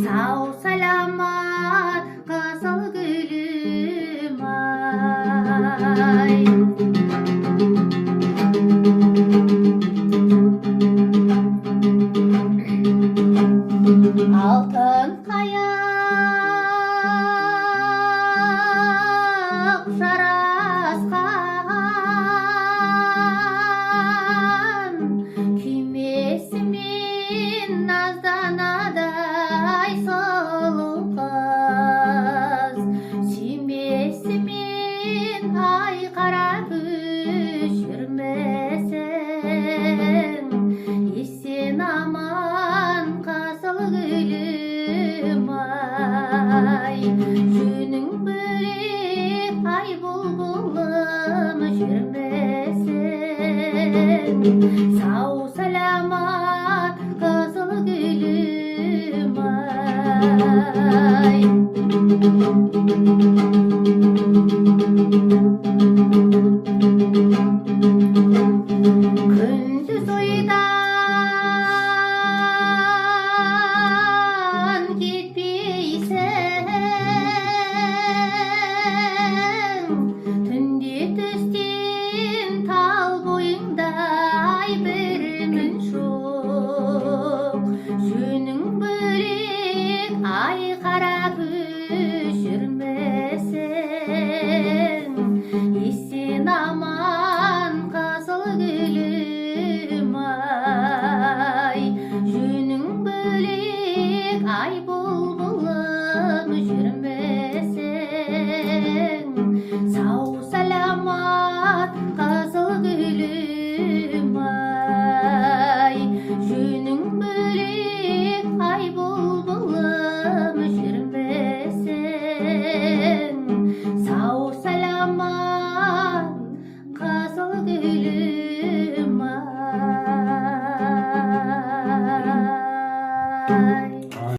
Сау саламат қызыл гүлім ай. Алтын қайық жарасқан, күймесімен назданады ай сұлу қыз. Сүймесімен ай қара көз жүрмесің, есен аман қызыл гүлім ай. Жөнің бөлек ай бұлбұлым жүрмесің, сау саламат қызыл гүлім ай. Күндіз ойдан кетпейсің, түнде түстен тал бойыңдай бір мін жоқ. Жөнің бөлек ай қара көз жүрмесің, есен аман қызыл гүлім ай. Жөнің бөлек ай бұлбұлым жүрмесің, сау саламат қызыл гүлім.